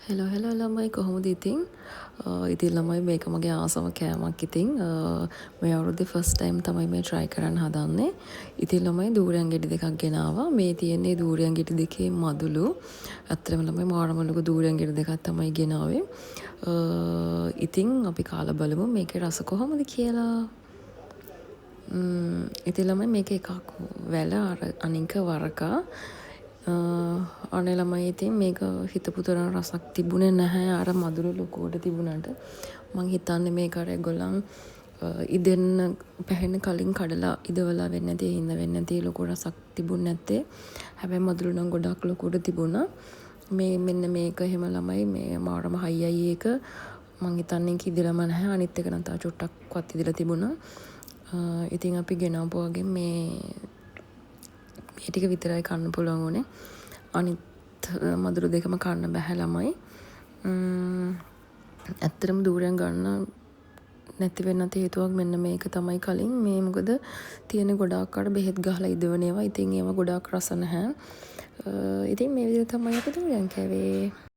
Hello hello ළමයි, කොහොමද ඉතින්? ඉතින් ළමයි, මේක මගේ ආසම කෑමක්. ඉතින් මේ අවුරුද්දේ ෆස්ට් ටයිම් තමයි මේ ට්‍රයි කරන්න හදන්නේ. ඉතින් ළමයි, දූරියන් ගෙඩි දෙකක් ගෙනාවා. මේ තියෙන්නේ දූරියන් ගෙඩි දෙකේ මදුලු. ඇත්තටම ළමයි, මාරම ලොකු දූරියන් ගෙඩි දෙකක් තමයි ගෙනාවේ. ඉතින් අපි කාලා බලමු මේකේ රස කොහොමද කියලා. ඉතින් ළමයි, මේක එකක් වැල, අර අනික වරකා. අනේ ළමයි, ඉතින් මේක හිතපු තරම් රසක් තිබුණේ නැහැ අර මදුලු ලොකුවට තිබුණාට. මං හිතන්නේ මේක අර ඒගොල්ලන් ඉදෙන්න පැහෙන්න කලින් කඩලා ඉදවලා වෙන්න ඇති. ඒ හින්දා වෙන්න ඇති ලොකු රසක් තිබුණ නැත්තේ. හැබැයි මදුලු නම් ගොඩක් ලොකුවට තිබුණා. මේ මෙන්න මේක එහෙම ළමයි, මේ මාරම හයියයි ඒක. මං හිතන්නේ ඒක ඉදලම නැහැ. අනිත් එක නම් තව චුට්ටක්වත් ඉදලා තිබුණා. ඉතින් අපි ගෙනාපු වගේ මේ මේ ටික විතරයි කන්න පුළුවන් වුණේ. අනිත් මදුරු දෙකම කන්න බැහැ ළමයි. ඇත්තටම දූරියන් ගන්න නැති වෙන්නත් හේතුවක් මෙන්න මේක තමයි කලින්. මේ මොකද තියෙන ගොඩාක් අර බෙහෙත් ගහලා ඉදවන ඒවා. ඉතින් ඒවා ගොඩාක් රස නැහැ. ඉතින් මේ විදිහට තමයි අපි දූරියන් කෑවේ.